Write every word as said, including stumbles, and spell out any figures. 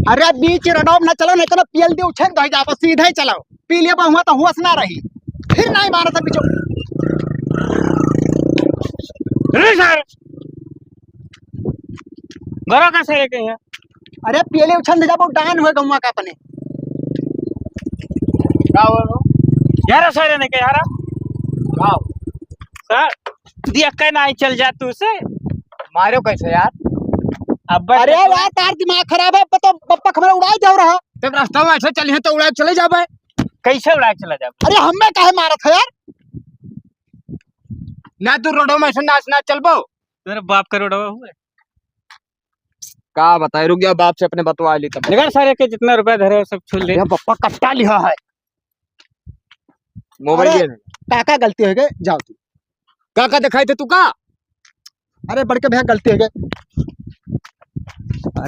अरे बीच रोडवा में ना चलो, नहीं तो ना पियल दी उछेक दे जाबो, सीधे ही चलो। पी लेबो हुआ तो होश ना रही, फिर नहीं मारत है पीछे। अरे सर, गरा का सर के है? अरे पियले उछल दे जाबो, डान हुए गौवा का अपने। का हुआ वो? यार सर ने के यार। का? सर, दिया के ना चल जा तू से। मारो कैसे यार? अब अरे यार, तार दिमाग खराब है, पता पप्पा हमारा उड़ाए जाओ रहा। तब रास्ता में ऐसे चलिए तो उड़ाए चले जाबे। कैसे उड़ाए चला जाबे? अरे हमें काहे मारत है यार? ना तू रोडो में ऐसे नाच नाच चलबो। तेरे बाप का रोडवा हुए। का बताए, रुक जा, बाप से अपने बतवा ली तब। निकाल सारे के जितना रुपया धरे हो, सब छीन ले। अरे पप्पा कट्टा लिहा है। मोबाइल अरे, दे ना। काका गलती हो गई, जाओ तू। काका दिखाई थे तू का? अरे बड़के भैया गलती हो गई।